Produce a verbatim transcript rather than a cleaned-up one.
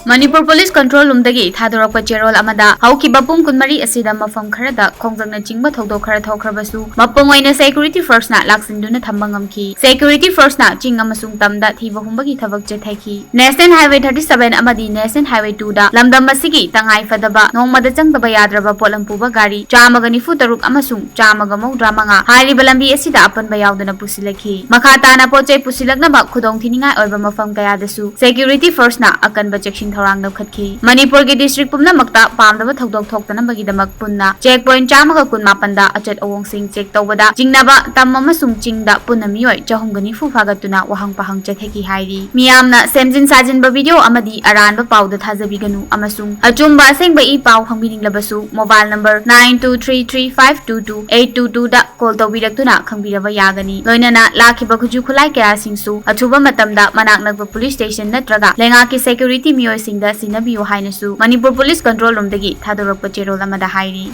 Manipur police control ꯔꯨꯝꯗꯒꯤ ꯊꯥꯗꯣꯔꯛꯄ ꯆꯦꯔꯣꯜ ꯑꯃꯗ, ꯍꯧꯈꯤꯕ ꯄꯨꯡ ꯀꯨꯟꯃꯔꯤ ꯑꯁꯤꯗ ꯃꯐꯝ ꯈꯔꯗ ꯈꯣꯡꯖꯪꯅꯆꯤꯡꯕ ꯊꯧꯗꯣꯛ ꯈꯔ ꯊꯣꯛꯈ꯭ꯔꯕꯁꯨ, ꯃꯄꯨꯡ ꯑꯣꯏꯅ ꯁꯦꯀ꯭ꯌꯨꯔꯤꯇꯤ ꯐꯣꯔꯁꯅ ꯂꯥꯛꯁꯤꯟꯗꯨꯅ ꯊꯝꯕ ꯉꯝꯈꯤ꯫ ꯁꯦꯀ꯭ꯌꯨꯔꯤꯇꯤ ꯐꯣꯔꯁꯅ ꯆꯤꯡ ꯑꯃꯁꯨꯡ ꯇꯝꯗ ꯊꯤꯕ ꯍꯨꯝꯕꯒꯤ ꯊꯕꯛ ꯆꯠꯊꯈꯤ꯫ ꯅꯦꯁꯅꯦꯜ ꯍꯥꯏꯋꯦ ꯊꯥꯔꯇꯤ ꯁꯚꯦꯟ ꯑꯃꯗꯤ ꯅꯦꯁꯅꯦꯜ ꯍꯥꯏꯋꯦ ꯇꯨꯗ ꯂꯝꯗꯝ ꯑꯁꯤꯒꯤ ꯇꯉꯥꯏ ꯐꯗꯕ ꯅꯣꯡꯃꯗ ꯆꯪꯗꯕ ꯌꯥꯗ꯭ꯔꯕ ꯄꯣꯠꯂꯝ ꯄꯨꯕ ꯒꯥꯔꯤ ꯆꯥꯝꯃꯒ ꯅꯤꯐꯨ ꯇꯔꯨꯛ ꯑꯃꯁꯨꯡ ꯆꯥꯝꯃꯒ ꯃꯧꯗ꯭ꯔꯥ ꯃꯉꯥ ꯍꯥꯏꯔꯤꯕ ꯂꯝꯕꯤ ꯑꯁꯤꯗ ꯑꯄꯟꯕ ꯌꯥꯎꯗꯅ ꯄꯨꯁꯤꯜꯂꯛꯈꯤ꯫ ꯃꯈꯥ ꯇꯥꯅ ꯄꯣꯠ ꯆꯩ ꯄꯨꯁꯤꯜꯂꯛꯅꯕ ꯈꯨꯗꯣꯡꯊꯤꯅꯤꯡꯉꯥꯏ ꯑꯣꯏꯕ ꯃꯐꯝ ꯀꯌꯥꯗꯁꯨ ꯁꯦꯀ꯭ꯌꯨꯔꯤꯇꯤ ꯐꯣꯔꯁꯅ ꯑꯀꯟꯕ ꯆꯦꯛꯁꯤꯟ ꯊꯧꯔꯥꯡ ꯂꯧꯈꯠꯈꯤ꯫ ꯃꯅꯤꯄꯨꯔꯒꯤ ꯗꯤꯁꯇ꯭ꯔꯤꯛ ꯄꯨꯝꯅꯃꯛꯇ ꯄꯥꯝꯗꯕ ꯊꯧꯗꯣꯛ ꯊꯣꯛꯇꯅꯕꯒꯤꯗꯃꯛ ꯄꯨꯟꯅ ꯆꯦꯛ ꯄꯣꯏꯟꯠ ꯆꯥꯝꯃꯒ ꯀꯨꯟ ꯃꯥꯄꯟꯗ ꯑꯆꯠ ꯑꯋꯣꯡꯁꯤꯡ ꯆꯦꯛ ꯇꯧꯕꯗ ꯆꯤꯡꯅꯕ ꯇꯝ ꯑꯃꯁꯨꯡ ꯆꯤꯡꯗ ꯄꯨꯟꯅ ꯃꯤꯑꯣꯏ ꯆꯍꯨꯝꯒ ꯅꯤꯐꯨ ꯐꯥꯒꯠꯇꯨꯅ ꯋꯥꯍꯪ ꯄꯥꯍꯪ ꯆꯠꯊꯈꯤ ꯍꯥꯏꯔꯤ꯫ ꯃꯤꯌꯥꯝꯅ ꯁꯦꯝꯖꯤꯟ ꯁꯥꯖꯤꯟꯕ ꯚꯤꯗꯤꯑꯣ ꯑꯃꯗꯤ ꯑꯔꯥꯟꯕ ꯄꯥꯎꯗ ꯊꯥꯖꯕꯤꯒꯅꯨ ꯑꯃꯁꯨꯡ ꯑꯆꯨꯝꯕ ꯑꯁꯦꯡꯕ ꯏ ꯄꯥꯎ ꯈꯪꯕꯤꯅꯤꯡꯂꯕꯁꯨ mobile number nine two three three five two two eight two two ꯗ call ꯇꯧꯕꯤꯔꯛꯇꯨꯅ ꯈꯪꯕꯤꯔꯕ ꯌꯥꯒꯅꯤ꯫ ꯂꯣꯏꯅꯅ ꯂꯥꯛꯈꯤꯕ ꯈꯨꯠꯁꯨ ꯈꯨꯠꯂꯥꯏ ꯀꯌꯥꯁꯤꯡꯁꯨ ꯑꯊꯨꯕ ꯃꯇꯝꯗ ꯃꯅꯥꯛ ꯅꯛꯄ ꯄꯨꯂꯤꯁ ꯁ꯭ꯇꯦꯁꯟ ꯅꯠꯇ꯭ꯔꯒ ꯂꯩꯉꯥꯛꯀꯤ ꯁꯦꯀ꯭ꯌꯨꯔꯤꯇꯤ ꯃꯤꯑꯣꯏꯁꯤꯡꯗ ꯁꯤꯟꯅꯕꯤꯌꯨ ꯍꯥꯏꯅꯁꯨ ꯃꯅꯤꯄꯨꯔ ꯄꯨꯂꯤꯁ ꯀꯟꯇ꯭ꯔꯣꯜ ꯔꯨꯝꯗꯒꯤ ꯊꯥꯗꯣꯔꯛꯄ ꯆꯦꯔꯣꯜ ꯑꯃꯗ ꯍꯥꯏꯔꯤ꯫